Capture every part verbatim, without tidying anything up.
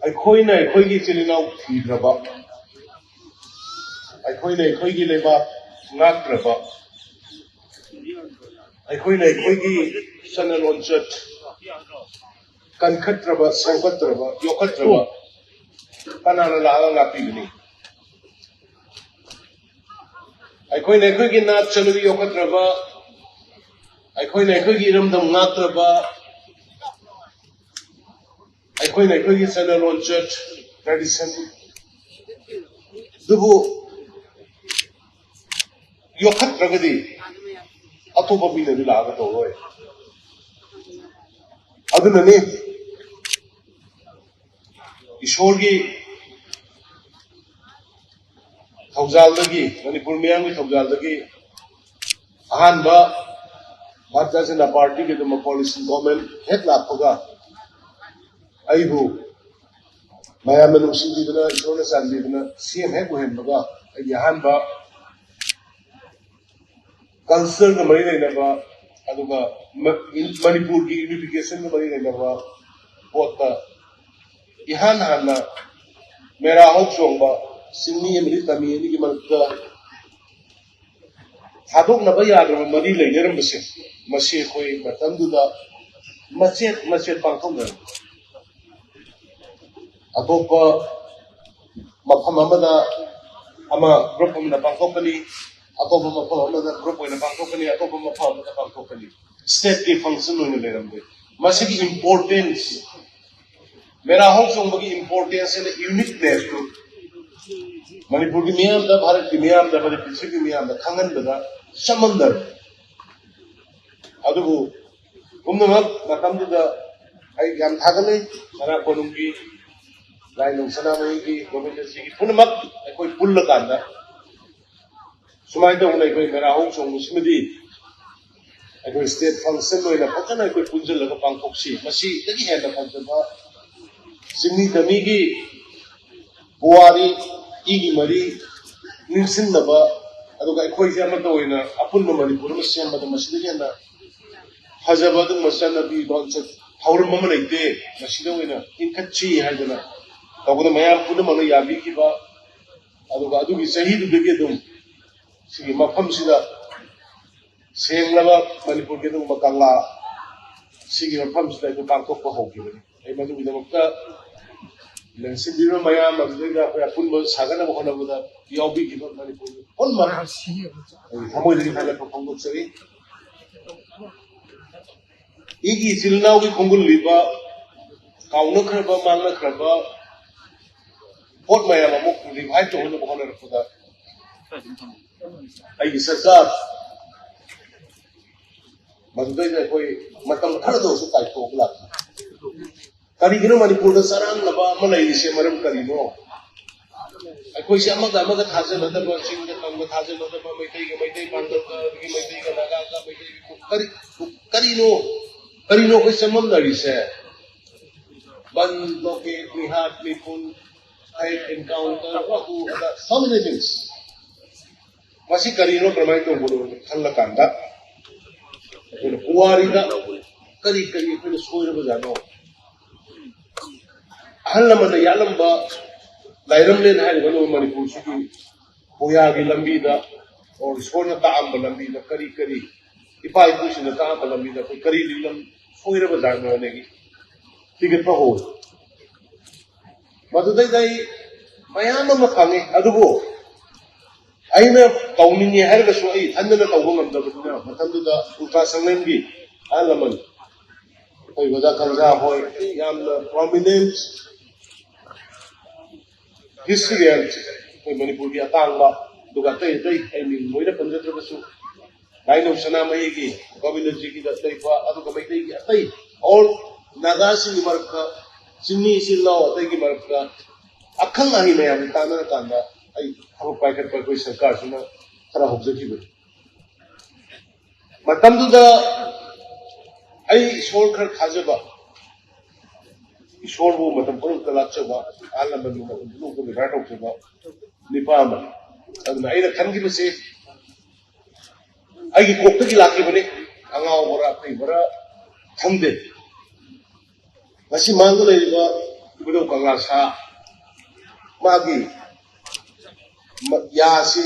ꯑꯩꯈꯣꯏꯅ ꯑꯩꯈꯣꯏꯒꯤ ꯏꯆꯤꯜ ꯏꯅꯥꯎ ꯊꯤꯗ꯭ꯔꯕ, ꯑꯩꯈꯣꯏꯅ ꯑꯩꯈꯣꯏꯒꯤ ꯂꯩꯕꯥꯛ ꯉꯥꯛꯇ꯭ꯔꯕ, ꯑꯩꯈꯣꯏꯅ ꯑꯩꯈꯣꯏꯒꯤ ꯆꯠꯅ ꯂꯣꯟꯆꯠ ꯀꯟꯈꯠꯇ꯭ꯔꯕ, ꯁꯦꯝꯒꯠꯇ꯭ꯔꯕ, ꯌꯣꯛꯈꯠꯇ꯭ꯔꯕ ꯀꯅꯥꯅ ꯂꯥꯛꯑꯒ ꯉꯥꯛꯄꯤꯒꯅꯤ? ꯑꯩꯈꯣꯏꯅ ꯑꯩꯈꯣꯏꯒꯤ ꯅꯥꯠ ꯆꯠꯅꯕꯤ ꯌꯣꯛꯈꯠꯇ꯭ꯔꯕ, ꯑꯩꯈꯣꯏꯅ ꯑꯩꯈꯣꯏꯒꯤ ꯏꯔꯝꯗꯝ ꯉꯥꯛꯇ꯭ꯔꯕ, ꯑꯩꯈꯣꯏꯅ ꯑꯩꯈꯣꯏꯒꯤ ꯆꯠꯅ ꯂꯣꯟꯆꯠ, ꯇ꯭ꯔꯦꯗꯤꯁꯟ ꯑꯗꯨꯕꯨ ꯌꯣꯛꯈꯠꯇ꯭ꯔꯒꯗꯤ ꯑꯇꯣꯞꯄ ꯃꯤꯅꯗꯤ ꯂꯥꯛꯑꯒ ꯇꯧꯔꯣꯏ꯫ ꯑꯗꯨꯅꯅꯤ ꯏꯁꯣꯔꯒꯤ ꯊꯧꯖꯥꯜꯗꯒꯤ, ꯃꯅꯤꯄꯨꯔ ꯃꯤꯌꯥꯝꯒꯤ ꯊꯧꯖꯥꯜꯗꯒꯤ ꯑꯍꯥꯟꯕ ꯚꯥꯔꯇꯤꯌ ꯖꯅꯇꯥ ꯄꯥꯔꯇꯤꯒꯤ ꯑꯗꯨꯝ ꯀꯣꯂꯤꯁꯟ ꯒꯣꯔꯃꯦꯟ ꯍꯦꯛ ꯂꯥꯛꯄꯒ ꯑꯩꯕꯨ ꯃꯌꯥꯝꯅ ꯅꯨꯡꯁꯤꯕꯤꯗꯅ, ꯏꯁꯣꯔꯅ ꯆꯥꯟꯕꯤꯗꯅ ꯁꯤ ꯑꯦꯝ ꯍꯦꯛ ꯑꯣꯏꯍꯟꯕꯒ ꯑꯩꯒꯤ ꯑꯍꯥꯟꯕ ꯀꯜꯆꯔꯒ ꯃꯔꯤ ꯂꯩꯅꯕ, ꯑꯗꯨꯒ ꯃ-, ꯃꯅꯤꯄꯨꯔꯒꯤ ꯌꯨꯅꯤꯐꯤꯀꯦꯁꯟꯒ ꯃꯔꯤ ꯂꯩꯅꯕ ꯄꯣꯠꯇ ꯏꯍꯥꯟ ꯍꯥꯟꯅ ꯃꯦꯔꯥ ꯍꯧ ꯆꯣꯡꯕ ꯆꯤꯡꯃꯤ ꯑꯃꯗꯤ ꯇꯝꯃꯤ ꯑꯅꯤꯒꯤ ꯃꯔꯛꯇ ꯊꯥꯗꯣꯛꯅꯕ ꯌꯥꯗ꯭ꯔꯕ ꯃꯔꯤ ꯂꯩꯅꯔꯝꯕꯁꯦ, ꯃꯁꯤ ꯑꯩꯈꯣꯏ ꯃꯇꯝꯗꯨꯗ ꯃꯆꯦꯠ ꯃꯆꯦꯠ ꯄꯥꯡꯊꯣꯛꯅꯔꯝꯃꯤ꯫ ꯑꯇꯣꯞꯄ ꯃꯐꯝ ꯑꯃꯗ ꯑꯃ ꯒ꯭ꯔꯨꯞ ꯑꯃꯅ ꯄꯥꯡꯊꯣꯛꯀꯅꯤ, ꯑꯇꯣꯞꯄ ꯃꯐꯝ ꯑꯃꯗ ꯒ꯭ꯔꯨꯞ ꯑꯣꯏꯅ ꯄꯥꯡꯊꯣꯛꯀꯅꯤ, ꯑꯇꯣꯞꯄ ꯃꯐꯝ ꯑꯃꯗ ꯄꯥꯡꯊꯣꯛꯀꯅꯤ꯫ ꯁ꯭ꯇꯦꯠꯀꯤ ꯐꯪꯁꯟ ꯑꯣꯏꯅ ꯂꯩꯔꯝꯗꯦ꯫ ꯃꯁꯤꯒꯤ ꯏꯝꯄꯣꯔꯇꯦꯟꯁ, ꯃꯦꯔꯥ ꯍꯧ ꯆꯣꯡꯕꯒꯤ ꯏꯝꯄꯣꯔꯇꯦꯟꯁ ꯑꯦꯟ ꯌꯨꯅꯤꯛꯅꯦꯁꯇꯨ ꯃꯅꯤꯄꯨꯔꯒꯤ ꯃꯤꯌꯥꯝꯗ, ꯚꯥꯔꯠꯀꯤ ꯃꯤꯌꯥꯝꯗ, ꯃꯅꯤꯄꯨꯔ ꯄ꯭ꯔꯤꯊꯤꯕꯤ ꯃꯤꯌꯥꯝꯗ ꯈꯪꯍꯟꯕꯗ ꯆꯃꯝꯅꯔꯦ꯫ ꯑꯗꯨꯕꯨ ꯄꯨꯝꯅꯃꯛ ꯃꯇꯝꯗꯨꯗ ꯑꯩ ꯌꯥꯝ ꯊꯥꯒꯠꯂꯤ꯫ ꯃꯦꯔꯥ ꯀꯣꯅꯨꯡꯒꯤ, ꯂꯥꯏꯅꯤꯡ ꯁꯅꯥꯃꯍꯤꯒꯤ, ꯒꯣꯕꯤꯟꯗꯖꯤꯒꯤ ꯄꯨꯝꯅꯃꯛ ꯑꯩꯈꯣꯏ ꯄꯨꯜꯂꯀꯥꯟꯗ ꯁꯨꯃꯥꯏꯅ ꯇꯧꯗꯅ ꯑꯩꯈꯣꯏ ꯃꯦꯔꯥ ꯍꯧ ꯆꯣꯡꯕꯁꯤꯃꯗꯤ ꯑꯩꯈꯣꯏ ꯁ꯭ꯇꯦꯠ ꯐꯪꯁꯟ ꯑꯣꯏꯅ ꯐꯖꯅ ꯑꯩꯈꯣꯏ ꯄꯨꯟꯁꯤꯜꯂꯒ ꯄꯥꯡꯊꯣꯛꯁꯤ꯫ ꯃꯁꯤꯗꯒꯤ ꯍꯦꯟꯅ ꯐꯖꯕ ꯆꯤꯡꯃꯤ ꯇꯝꯃꯤꯒꯤ ꯄꯨꯋꯥꯔꯤ, ꯏꯒꯤ ꯃꯔꯤ ꯅꯤꯡꯁꯤꯡꯅꯕ, ꯑꯗꯨꯒ ꯑꯩꯈꯣꯏꯁꯦ ꯑꯃꯠꯇ ꯑꯣꯏꯅ ꯑꯄꯨꯟꯕ ꯃꯅꯤꯄꯨꯔ ꯑꯃ ꯁꯦꯝꯕꯗ ꯃꯁꯤꯗꯒꯤ ꯍꯦꯟꯅ ꯐꯖꯕ ꯑꯗꯨꯒꯨꯝꯕ ꯆꯠꯅꯕꯤ ꯂꯣꯟꯆꯠ ꯊꯧꯔꯝ ꯑꯃ ꯂꯩꯇꯦ, ꯃꯁꯤꯗ ꯑꯣꯏꯅ ꯏꯟꯈꯠꯁꯤ ꯍꯥꯏꯗꯅ ꯇꯧꯕꯗ ꯃꯌꯥꯝ ꯄꯨꯝꯅꯃꯛꯅ ꯌꯥꯕꯤꯈꯤꯕ꯫ ꯑꯗꯨꯒ ꯑꯗꯨꯒꯤ ꯆꯍꯤꯗꯨꯗꯒꯤ ꯑꯗꯨꯝ ꯁꯤꯒꯤ ꯃꯐꯝꯁꯤꯗ ꯁꯦꯡꯂꯕ ꯃꯅꯤꯄꯨꯔꯒꯤ ꯑꯗꯨꯒꯨꯝꯕ ꯀꯪꯂꯥ ꯁꯤꯒꯤ ꯃꯐꯝꯁꯤꯗ ꯑꯩꯈꯣꯏ ꯄꯥꯡꯊꯣꯛꯄ ꯍꯧꯈꯤꯕꯅꯤ꯫ ꯑꯩ ꯃꯗꯨꯒꯤꯗꯃꯛꯇ ꯂꯦꯡꯁꯤꯟꯕꯤꯔꯤꯕ ꯃꯌꯥꯝ, ꯑꯗꯨꯗꯩꯗ ꯑꯩꯈꯣꯏ ꯑꯄꯨꯟꯕ ꯁꯥꯒꯠꯅꯕ ꯍꯣꯠꯅꯕꯗ ꯌꯥꯎꯕꯤꯈꯤꯕ ꯃꯅꯤꯄꯨꯔꯒꯤ ꯄꯨꯝꯅꯃꯛ ꯑꯩꯒꯤ ꯊꯃꯣꯏꯗꯒꯤ ꯊꯥꯒꯠꯄ ꯐꯣꯡꯗꯣꯛꯆꯔꯤ꯫ ꯑꯩꯒꯤ ꯏꯆꯤꯜ ꯏꯅꯥꯎꯒꯤ ꯈꯣꯡꯒꯨꯜꯂꯤꯕ, ꯀꯥꯎꯅꯈ꯭ꯔꯕ, ꯃꯥꯡꯅꯈ꯭ꯔꯕ ꯄꯣꯠ ꯃꯌꯥꯝ ꯑꯃꯨꯛ ꯔꯤꯚꯥꯏꯚ ꯇꯧꯅꯕ ꯍꯣꯠꯅꯔꯛꯄꯗ ꯑꯩꯒꯤ ꯁꯔꯀꯥꯔ ꯃꯗꯨꯗꯩꯗ ꯑꯩꯈꯣꯏ ꯃꯇꯝ ꯈꯔꯗ ꯑꯣꯏꯔꯁꯨ ꯀꯥꯏꯊꯣꯛꯑꯒ ꯂꯥꯛꯈꯤ꯫ ꯀꯔꯤꯒꯤꯅꯣ ꯃꯅꯤꯄꯨꯔꯗ ꯆꯔꯥꯡꯅꯕ ꯑꯃ ꯂꯩꯔꯤꯁꯦ? ꯃꯔꯝ ꯀꯔꯤꯅꯣ? ꯑꯩꯈꯣꯏꯁꯦ ꯑꯃꯒ ꯑꯃꯒ ꯊꯥꯖꯅꯗꯕ, ꯆꯤꯡꯒ ꯇꯝꯒ ꯊꯥꯖꯅꯗꯕ, ꯃꯩꯇꯩꯒ ꯃꯩꯇꯩ ꯄꯥꯡꯒꯜꯒ, ꯑꯗꯒꯤ ꯃꯩꯇꯩꯒ ꯅꯥꯒꯥꯒ, ꯃꯩꯇꯩꯒ ꯀꯔꯤ, ꯀꯔꯤꯅꯣ? ꯀꯔꯤꯅꯣ ꯑꯩꯈꯣꯏ ꯆꯃꯝꯅꯔꯤꯁꯦ? ꯕꯟ, ꯕ꯭ꯂꯣꯀꯦꯠ, ꯃꯤꯍꯥꯠ, ꯃꯤꯄꯨꯟ, ꯐꯥꯏꯠ, ꯑꯦꯟꯀꯥꯎꯟꯇꯔ, ꯑꯗꯨ ꯑꯗꯥ, so many things꯫ ꯃꯁꯤ ꯀꯔꯤꯅꯣ, ꯀꯔꯝꯍꯥꯏꯅ ꯇꯧꯕꯅꯣ ꯈꯜꯂꯀꯥꯟꯗ ꯑꯩꯈꯣꯏꯅ ꯄꯨꯋꯥꯔꯤꯗ ꯀꯔꯤ ꯀꯔꯤ ꯑꯩꯈꯣꯏꯅ ꯁꯣꯏꯔꯕꯖꯥꯠꯅꯣ? ꯑꯍꯜ ꯂꯃꯟꯅ ꯌꯥꯠꯂꯝꯕ ꯂꯥꯏꯔꯝꯂꯦꯟ ꯍꯥꯏꯔꯤꯕ ꯅꯣꯡ ꯃꯅꯤꯄꯨꯔꯁꯤꯒꯤ ꯄꯨꯌꯥꯒꯤ ꯂꯝꯕꯤꯗ, ꯑꯣꯔ ꯏꯁꯣꯔꯅ ꯇꯥꯛꯑꯝꯕ ꯂꯝꯕꯤꯗ ꯀꯔꯤ ꯀꯔꯤ, ꯏꯄꯥ ꯏꯄꯨꯁꯤꯡꯅ ꯇꯥꯛꯑꯝꯕ ꯂꯝꯕꯤꯗ ꯑꯩꯈꯣꯏ ꯀꯔꯤ ꯂꯤꯂꯝ ꯁꯣꯏꯔꯕꯖꯥꯠꯅꯣ ꯍꯥꯏꯅ ꯑꯩ ꯊꯤꯒꯠꯄ ꯍꯧꯔꯦ꯫ ꯃꯗꯨꯗꯩꯗ ꯑꯩ ꯃꯌꯥꯝ ꯑꯃ ꯐꯪꯉꯤ, ꯑꯗꯨꯕꯨ ꯑꯩꯅ ꯇꯧꯅꯤꯡꯉꯦ ꯍꯥꯏꯔꯒꯁꯨ ꯑꯩ ꯏꯊꯟꯗꯅ ꯇꯧꯕ ꯉꯝꯗꯕꯅꯤꯅ, ꯃꯇꯝꯗꯨꯗ ꯎꯜꯀꯥ ꯁꯪꯂꯦꯟꯒꯤ ꯑꯍꯜ ꯂꯃꯟ ꯑꯩꯈꯣꯏ ꯑꯣꯖꯥ ꯀꯪꯖꯥ ꯍꯣꯏ ꯌꯥꯝꯅ ꯄ꯭ꯔꯣꯃꯤꯅꯦꯟ ꯍꯤꯁꯇ꯭ꯔꯤꯒꯤ ꯑꯩꯈꯣꯏ ꯃꯅꯤꯄꯨꯔꯒꯤ ꯑꯇꯥꯡꯕ, ꯑꯗꯨꯒ ꯑꯇꯩ ꯑꯇꯩ ꯑꯩ ꯃꯤꯡ ꯂꯣꯏꯅ ꯄꯟꯖꯗ꯭ꯔꯒꯁꯨ, ꯂꯥꯏꯅꯧ ꯁꯅꯥꯃꯍꯤꯒꯤ, ꯒꯣꯕꯤꯟꯗꯖꯤꯒꯤꯗ ꯂꯩꯕ, ꯑꯗꯨꯒ ꯃꯩꯇꯩꯒꯤ ꯑꯇꯩ ꯑꯣꯜ ꯅꯥꯒꯥꯁꯤꯡꯒꯤ ꯃꯔꯛꯇ, ꯆꯤꯡꯃꯤ ꯏꯆꯤꯜ ꯏꯅꯥꯎ ꯑꯇꯩꯒꯤ ꯃꯔꯛꯇ ꯑꯈꯪ ꯑꯍꯩ ꯃꯌꯥꯝꯅ ꯇꯥꯟꯅꯔꯀꯥꯟꯗ ꯑꯩ ꯊꯕꯛ ꯄꯥꯏꯈꯠꯄ ꯑꯩꯈꯣꯏ ꯁꯔꯀꯥꯔꯁꯤꯅ ꯈꯔ ꯍꯧꯖꯈꯤꯕꯅꯤ꯫ ꯃꯇꯝꯗꯨꯗ ꯑꯩ ꯏꯁꯣꯔ ꯈꯔ ꯊꯥꯖꯕ, ꯏꯁꯣꯔꯕꯨ ꯃꯇꯝ ꯄꯨꯝꯅꯃꯛꯇ ꯂꯥꯠꯆꯕ, ꯑꯍꯜ ꯂꯃꯟꯕꯨ ꯃꯇꯝ ꯄꯨꯝꯅꯃꯛꯇ ꯔꯤꯚꯥꯏ ꯇꯧꯖꯕ ꯅꯤꯄꯥ ꯑꯃꯅꯤ꯫ ꯑꯗꯨꯅ ꯑꯩꯅ ꯈꯟꯈꯤꯕꯁꯤ ꯑꯩꯒꯤ ꯀꯣꯛꯇꯒꯤ ꯂꯥꯛꯈꯤꯕꯅꯤ꯫ ꯑꯉꯥꯎꯕꯔ ꯑꯐꯩꯕꯔ ꯈꯪꯗꯦ꯫ ꯉꯁꯤ ꯃꯥꯡꯗ ꯂꯩꯔꯤꯕ ꯏꯕꯨꯙꯧ ꯀꯪꯂꯥ ꯁꯥ, ꯃꯥꯒꯤ ꯃ- ꯌꯥꯁꯤ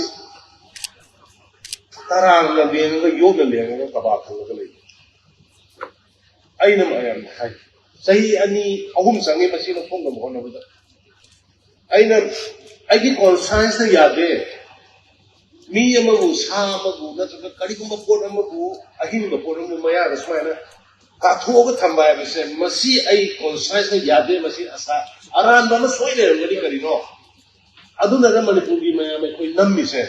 ꯇꯔꯥꯝꯅ ꯂꯦꯡꯉꯒ, ꯌꯣꯠꯅ ꯂꯦꯡꯉꯒ ꯀꯕꯥ ꯈꯜꯂꯒ ꯂꯩ꯫ ꯑꯩꯅ ꯃꯌꯥꯝꯗ ꯍꯥꯏ, ꯆꯍꯤ ꯑꯅꯤ ꯑꯍꯨꯝ ꯆꯪꯉꯤ ꯃꯁꯤ ꯂꯧꯊꯣꯛꯅꯕ ꯍꯣꯠꯅꯕꯗ꯫ ꯑꯩꯅ ꯑꯩꯒꯤ ꯀꯣꯟꯁꯥꯏꯟꯁꯅ ꯌꯥꯗꯦ꯫ ꯃꯤ ꯑꯃꯕꯨ, ꯁꯥ ꯑꯃꯕꯨ ꯅꯠꯇ꯭ꯔꯒ ꯀꯔꯤꯒꯨꯝꯕ ꯄꯣꯠ ꯑꯃꯕꯨ, ꯑꯍꯤꯡꯕ ꯄꯣꯠ ꯑꯃꯕꯨ ꯃꯌꯥꯗ ꯁꯨꯃꯥꯏꯅ ꯀꯥꯊꯣꯛꯑꯒ ꯊꯝꯕ ꯍꯥꯏꯕꯁꯦ, ꯃꯁꯤ ꯑꯩ ꯀꯣꯟꯁꯥꯏꯟꯁꯅ ꯌꯥꯗꯦ꯫ ꯃꯁꯤ ꯑꯁꯥ ꯑꯔꯥꯟꯕ ꯑꯃ ꯁꯣꯏ ꯂꯩꯔꯝꯒꯅꯤ꯫ ꯀꯔꯤꯅꯣ? ꯑꯗꯨꯅꯔ ꯃꯅꯤꯄꯨꯔꯒꯤ ꯃꯌꯥꯝ ꯑꯩꯈꯣꯏ ꯅꯝꯃꯤꯁꯦ?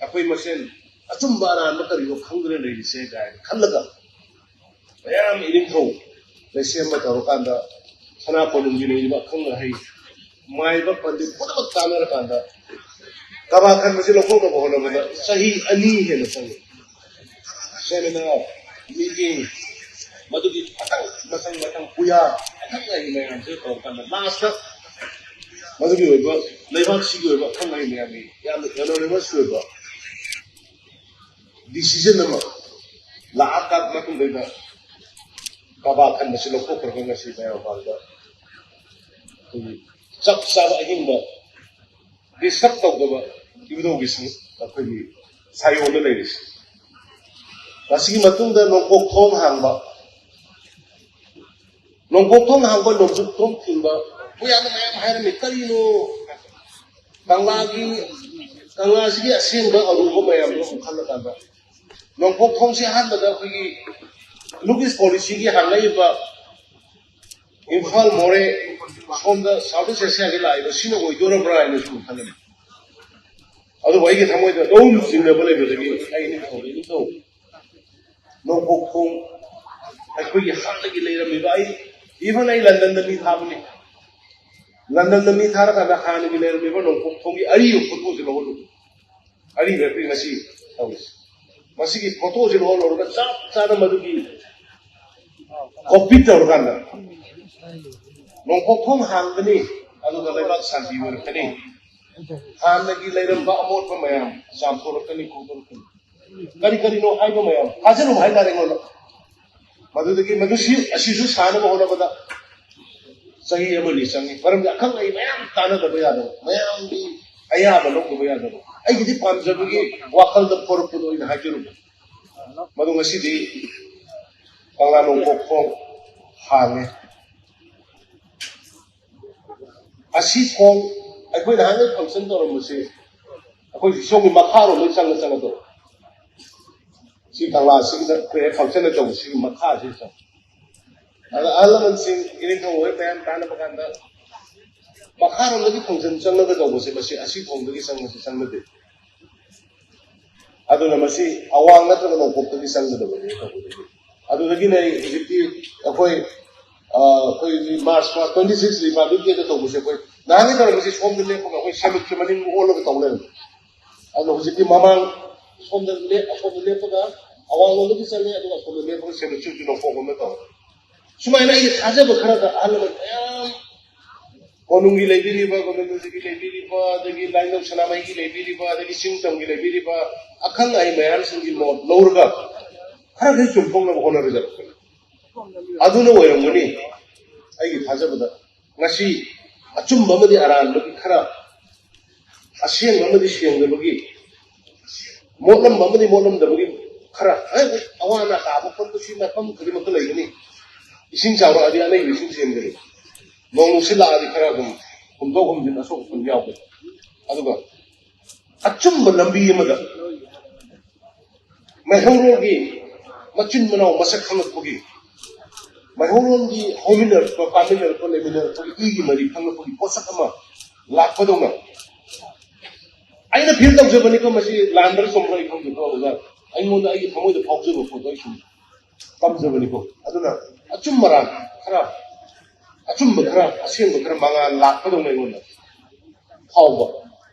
ꯑꯩꯈꯣꯏ ꯃꯁꯦꯟ ꯑꯆꯨꯝꯕ ꯑꯔꯥꯟꯕ ꯀꯔꯤꯅꯣ ꯈꯪꯗꯅ ꯂꯩꯔꯤꯁꯦ ꯀꯥꯏꯅ ꯈꯜꯂꯒ, ꯃꯌꯥꯝ ꯏꯅꯤꯡꯊꯧ ꯂꯩꯁꯦꯝꯕ ꯇꯧꯔꯀꯥꯟꯗ, ꯁꯅꯥ ꯀꯣꯅꯨꯡꯒꯤ ꯂꯩꯔꯤꯕ ꯑꯈꯪ ꯑꯍꯩ, ꯃꯥꯏꯕ ꯄꯟꯗꯤꯠ ꯄꯨꯝꯅꯃꯛ ꯇꯥꯟꯅꯔꯀꯥꯟꯗ, ꯀꯕꯥ ꯈꯟꯕꯁꯤ ꯂꯧꯊꯣꯛꯅꯕ ꯍꯣꯠꯅꯕꯗ ꯆꯍꯤ ꯑꯅꯤ ꯍꯦꯟꯅ ꯆꯪꯉꯤ꯫ ꯁꯦꯃꯤꯅꯥꯔ, ꯃꯤꯇꯤꯡ, ꯃꯗꯨꯒꯤ ꯃꯊꯪ ꯃꯊꯪ ꯃꯊꯪ ꯄꯨꯌꯥ ꯑꯈꯪ ꯑꯍꯩ ꯃꯌꯥꯝꯁꯦ ꯇꯧꯔꯀꯥꯟꯗ, ꯂꯥꯁꯇ ꯃꯗꯨꯒꯤ ꯑꯣꯏꯕ, ꯂꯩꯕꯥꯛꯁꯤꯒꯤ ꯑꯣꯏꯕ ꯑꯈꯪ ꯑꯍꯩ ꯃꯌꯥꯝꯒꯤ ꯌꯥꯝꯅ ꯌꯨꯅꯥꯅꯤꯃꯁ ꯑꯣꯏꯕ ꯗꯤꯁꯤꯖꯟ ꯑꯃ ꯂꯥꯛꯑꯀꯥꯟ ꯃꯇꯨꯡꯗꯩꯗ ꯀꯕꯥ ꯈꯟꯕꯁꯤ ꯂꯧꯊꯣꯛꯈ꯭ꯔꯒ ꯉꯁꯤ ꯃꯌꯥꯝ ꯃꯃꯥꯡꯗ ꯑꯩꯈꯣꯏꯒꯤ ꯆꯞ ꯆꯥꯕ ꯑꯍꯤꯡꯕ ꯗꯤꯁꯇꯔꯕ ꯇꯧꯗꯕ ꯏꯕꯨꯙꯧꯒꯤ ꯁꯪ-, ꯑꯩꯈꯣꯏꯒꯤ ꯁꯥꯏꯌꯣꯟꯗ ꯂꯩꯔꯤꯁꯤ꯫ ꯃꯁꯤꯒꯤ ꯃꯇꯨꯡꯗ ꯅꯣꯡꯄꯣꯛ ꯊꯣꯡ ꯍꯥꯡꯕ, ꯅꯣꯡꯄꯣꯛ ꯊꯣꯡ ꯍꯥꯡꯕ, ꯅꯣꯡꯆꯨꯞ ꯊꯣꯡ ꯊꯤꯡꯕ, ꯃꯌꯥꯝꯅ ꯃꯌꯥꯝ ꯍꯥꯏꯔꯝꯃꯤ꯫ ꯀꯔꯤꯅꯣ? ꯀꯪꯂꯥꯒꯤ, ꯀꯪꯂꯥꯁꯤꯒꯤ ꯑꯁꯦꯡꯕ ꯑꯔꯨꯕ ꯃꯌꯥꯝꯗꯣ ꯑꯃꯨꯛ ꯈꯜꯂꯀꯥꯟꯗ, ꯅꯣꯡꯄꯣꯛ ꯊꯣꯡꯁꯦ ꯑꯍꯥꯟꯕꯗ ꯑꯩꯈꯣꯏꯒꯤ ꯂꯨꯛ ꯏꯁ ꯄꯣꯂꯤꯁꯤꯒꯤ ꯍꯥꯡꯂꯛꯏꯕ ꯏꯝꯐꯥꯜ ꯃꯣꯔꯦ ꯁꯣꯝꯗ ꯁꯥꯎꯠ ꯏꯁ ꯑꯦꯁꯤꯌꯥꯒꯤ ꯂꯥꯛꯏꯕ ꯁꯤꯅ ꯑꯣꯏꯗꯣꯔꯕ꯭ꯔꯥ ꯍꯥꯏꯅ ꯁꯨꯝ ꯈꯜꯂꯝꯃꯤ꯫ ꯑꯗꯨꯕꯨ ꯑꯩꯒꯤ ꯊꯃꯣꯏꯗ ꯑꯗꯨꯝ ꯆꯤꯡꯅꯕ ꯂꯩꯕꯗꯒꯤ ꯑꯩ ꯅꯤꯡꯊꯧ ꯅꯤꯡꯊꯧ ꯅꯣꯡꯄꯣꯛ ꯊꯣꯡ ꯑꯩꯈꯣꯏꯒꯤ ꯍꯥꯟꯅꯒꯤ ꯂꯩꯔꯝꯃꯤꯕ, ꯑꯩ, ꯏꯚꯟ ꯑꯩ ꯂꯟꯗꯟꯗ ꯃꯤ ꯊꯥꯕꯅꯤ꯫ ꯂꯟꯗꯟꯗ ꯃꯤ ꯊꯥꯔꯀꯥꯟꯗ ꯍꯥꯟꯅꯒꯤ ꯂꯩꯔꯝꯃꯤꯕ ꯅꯣꯡꯄꯣꯛ ꯊꯣꯡꯒꯤ ꯑꯔꯤꯕ ꯐꯣꯇꯣꯁꯦ ꯂꯧꯍꯜꯂꯨ꯫ ꯑꯔꯤꯕ ꯑꯩꯈꯣꯏ ꯉꯁꯤ ꯇꯧꯔꯤꯁꯦ꯫ ꯃꯁꯤꯒꯤ ꯐꯣꯇꯣꯁꯦ ꯂꯧꯍꯜꯂꯨꯔꯒ ꯆꯞ ꯆꯥꯅ ꯃꯗꯨꯒꯤ ꯀꯣꯄꯤ ꯇꯧꯔꯀꯥꯟꯗ ꯅꯣꯡꯄꯣꯛ ꯊꯣꯡ ꯍꯥꯡꯒꯅꯤ, ꯑꯗꯨꯒ ꯂꯩꯕꯥꯛ ꯁꯥꯟꯇꯤ ꯑꯣꯏꯔꯛꯀꯅꯤ꯫ ꯍꯥꯟꯅꯒꯤ ꯂꯩꯔꯝꯕ ꯑꯃꯣꯠꯄ ꯃꯌꯥꯝ ꯆꯥꯝꯊꯣꯔꯛꯀꯅꯤ, ꯈꯣꯝꯊꯣꯔꯛꯀꯅꯤ꯫ ꯀꯔꯤ ꯀꯔꯤꯅꯣ ꯍꯥꯏꯕ ꯃꯌꯥꯝ ꯊꯥꯖꯔꯨꯕ ꯍꯥꯏꯇꯥꯔꯦ ꯑꯩꯉꯣꯟꯗ꯫ ꯃꯗꯨꯗꯒꯤ ꯃꯗꯨꯁꯤ, ꯑꯁꯤꯁꯨ ꯁꯥꯅꯕ ꯍꯣꯠꯅꯕꯗ ꯆꯍꯤ ꯑꯃꯅꯤ ꯆꯪꯉꯤ꯫ ꯃꯔꯝꯗꯤ ꯑꯈꯪ ꯑꯍꯩ ꯃꯌꯥꯝ ꯇꯥꯟꯅꯗꯕ ꯌꯥꯗꯕ, ꯃꯌꯥꯝꯒꯤ ꯑꯌꯥꯕ ꯂꯧꯗꯕ ꯌꯥꯗꯕ꯫ ꯑꯩꯒꯤꯗꯤ ꯄꯥꯝꯖꯕꯒꯤ ꯋꯥꯈꯜꯗ ꯄꯣꯔꯛꯄꯗꯣ ꯑꯩꯅ ꯍꯥꯏꯖꯔꯨꯕ꯫ ꯃꯗꯨ ꯉꯁꯤꯗꯤ ꯀꯪꯂꯥ ꯅꯣꯡꯄꯣꯛ ꯈꯣꯡ ꯍꯥꯡꯉꯦ꯫ ꯑꯁꯤ ꯈꯣꯡ ꯑꯩꯈꯣꯏ ꯅꯍꯥꯟꯒꯩ function ꯇꯧꯔꯝꯕꯁꯦ ꯑꯩꯈꯣꯏ ꯁꯣꯝꯒꯤ ꯃꯈꯥꯔꯣꯝꯗꯩ ꯆꯪꯉ ꯆꯪꯉ ꯇꯧꯔꯝꯃꯤ꯫ ꯁꯤ ꯀꯪꯂꯥꯁꯤꯒꯤꯗ ꯑꯩꯈꯣꯏ ꯍꯦꯛ function ꯇꯧꯕꯁꯤꯒꯤ ꯃꯈꯥꯁꯤꯗ ꯆꯪꯉꯤ꯫ ꯑꯗ ꯑꯍꯜ ꯂꯃꯟꯁꯤꯡ ꯏꯅꯤꯡꯊꯧ ꯍꯣꯏ ꯃꯌꯥꯝ ꯇꯥꯟꯅꯕ ꯀꯥꯟꯗ ꯃꯈꯥꯔꯣꯝꯗꯒꯤ function ꯆꯪꯉꯒ ꯇꯧꯕꯁꯦ ꯃꯁꯤ ꯑꯁꯤ ꯈꯣꯡꯗꯒꯤ ꯆꯪꯕꯁꯦ ꯆꯪꯅꯗꯦ꯫ ꯑꯗꯨꯅ ꯃꯁꯤ ꯑꯋꯥꯡ ꯅꯠꯇ꯭ꯔꯒ ꯅꯣꯡꯄꯣꯛꯇꯒꯤ ꯆꯪꯒꯗꯕꯅꯤ ꯇꯧꯕꯗꯒꯤ꯫ ꯑꯗꯨꯗꯒꯤꯅꯦ ꯑꯩ ꯍꯧꯖꯤꯛꯇꯤ ꯑꯩꯈꯣꯏ, ꯑ, ꯑꯩꯈꯣꯏꯒꯤ March twenty six Republic Day ꯇꯧꯕꯁꯦ ꯑꯩꯈꯣꯏ ꯅꯍꯥꯟꯒꯩ ꯇꯧꯔꯝꯃꯤꯁꯦ ꯁꯣꯝꯗ ꯂꯦꯞꯄꯒ ꯑꯩꯈꯣꯏ cemetery ꯃꯅꯤꯡ ꯑꯣꯜꯂꯒ ꯇꯧ ꯂꯩꯔꯝꯃꯤ꯫ ꯑꯗꯣ ꯍꯧꯖꯤꯛꯇꯤ ꯃꯃꯥꯡ ꯁꯣꯝꯗ ꯂꯦꯞ-, ꯑꯁꯣꯝꯗ ꯂꯦꯞꯄꯒ ꯑꯋꯥꯡꯂꯣꯝꯗꯒꯤ ꯆꯠꯂꯦ, ꯑꯗꯨꯒ ꯑꯁꯣꯝꯗ ꯂꯦꯞꯄꯒ cemetery ꯅꯣꯡꯄꯣꯛꯂꯣꯝꯗ ꯇꯧꯔꯦ꯫ ꯁꯨꯃꯥꯏꯅ ꯑꯩꯒꯤ ꯊꯥꯖꯕ ꯈꯔꯗ ꯑꯍꯜ ꯂꯃꯟ ꯃꯌꯥꯝ ꯀꯣꯅꯨꯡꯒꯤ ꯂꯩꯕꯤꯔꯤꯕ, ꯒꯣꯕꯤꯟꯗꯖꯤꯒꯤ ꯂꯩꯕꯤꯔꯤꯕ, ꯑꯗꯒꯤ ꯂꯥꯏꯅꯤꯡꯊꯧ ꯁꯅꯥꯃꯍꯤꯒꯤ ꯂꯩꯕꯤꯔꯤꯕ, ꯑꯗꯒꯤ ꯆꯤꯡ ꯇꯝꯒꯤ ꯂꯩꯕꯤꯔꯤꯕ ꯑꯈꯪ ꯑꯍꯩ ꯃꯌꯥꯝꯁꯤꯡꯒꯤ ꯃꯣꯠ ꯂꯧꯔꯒ ꯈꯔ ꯈꯔ ꯆꯨꯝꯊꯣꯛꯅꯕ ꯍꯣꯠꯅꯔꯨꯖꯔꯛꯄꯅꯤ꯫ ꯑꯗꯨꯅ ꯑꯣꯏꯔꯝꯒꯅꯤ ꯑꯩꯒꯤ ꯊꯥꯖꯕꯗ ꯉꯁꯤ ꯑꯆꯨꯝꯕ ꯑꯃꯗꯤ ꯑꯔꯥꯟꯕꯒꯤ ꯈꯔ, ꯑꯁꯦꯡꯕ ꯑꯃꯗꯤ ꯁꯦꯡꯗꯕꯒꯤ, ꯃꯣꯠꯂꯝꯕ ꯑꯃꯗꯤ ꯃꯣꯠꯂꯝꯗꯕꯒꯤ ꯈꯔ, ꯑꯦ, ꯑꯋꯥ ꯑꯅꯥ ꯇꯥꯕ ꯈꯣꯠꯄꯁꯤ ꯃꯐꯝ ꯈꯨꯗꯤꯡꯃꯛꯇ ꯂꯩꯒꯅꯤ꯫ ꯏꯁꯤꯡ ꯆꯥꯎꯔꯛꯑꯗꯤ ꯑꯅꯩꯕ ꯏꯁꯤꯡ ꯆꯦꯟꯒꯅꯤ, ꯅꯣꯡ ꯅꯨꯡꯁꯤꯠ ꯂꯥꯛꯑꯗꯤ ꯈꯔ ꯑꯗꯨꯝ ꯍꯨꯝꯗꯣꯛ ꯍꯨꯝꯖꯤꯟ ꯑꯁꯣꯛ ꯑꯄꯟ ꯌꯥꯎꯒꯅꯤ꯫ ꯑꯗꯨꯒ ꯑꯆꯨꯝꯕ ꯂꯝꯕꯤ ꯑꯃꯗ ꯃꯩꯍꯧꯔꯣꯜꯒꯤ ꯃꯆꯤꯟ ꯃꯅꯥꯎ ꯃꯁꯛ ꯈꯪꯂꯛꯄꯒꯤ, ꯃꯩꯍꯧꯔꯣꯜꯒꯤ ꯍꯧꯃꯤꯟꯅꯔꯛꯄ, ꯀꯥꯃꯤꯟꯅꯔꯛꯄ, ꯂꯩꯃꯤꯟꯅꯔꯛꯄꯒꯤ ꯏꯒꯤ ꯃꯔꯤ ꯈꯪꯂꯛꯄꯒꯤ ꯄꯣꯠꯁꯛ ꯑꯃ ꯂꯥꯛꯄꯗꯧꯅ ꯑꯩꯅ feel ꯇꯧꯖꯕꯅꯤꯀꯣ꯫ ꯃꯁꯤ ꯂꯥꯟꯕ꯭ꯔꯥ ꯆꯨꯝꯕ꯭ꯔꯥ ꯑꯩ ꯈꯪꯗꯦꯀꯣ ꯑꯣꯖꯥ, ꯑꯩꯉꯣꯟꯗ ꯑꯩꯒꯤ ꯊꯃꯣꯏꯗ ꯐꯥꯎꯖꯕ ꯄꯣꯠꯇꯣ ꯑꯩ ꯁꯨꯝ ꯇꯝꯖꯕꯅꯤꯀꯣ꯫ ꯑꯗꯨꯅ ꯑꯆꯨꯝꯕ ꯑꯔꯥꯟ ꯈꯔ, ꯑꯆꯨꯝꯕ ꯈꯔ, ꯑꯁꯦꯡꯕ ꯈꯔ ꯃꯉꯥꯜ ꯂꯥꯛꯄꯗꯧꯅ ꯑꯩꯉꯣꯟꯗ ꯐꯥꯎꯕ꯫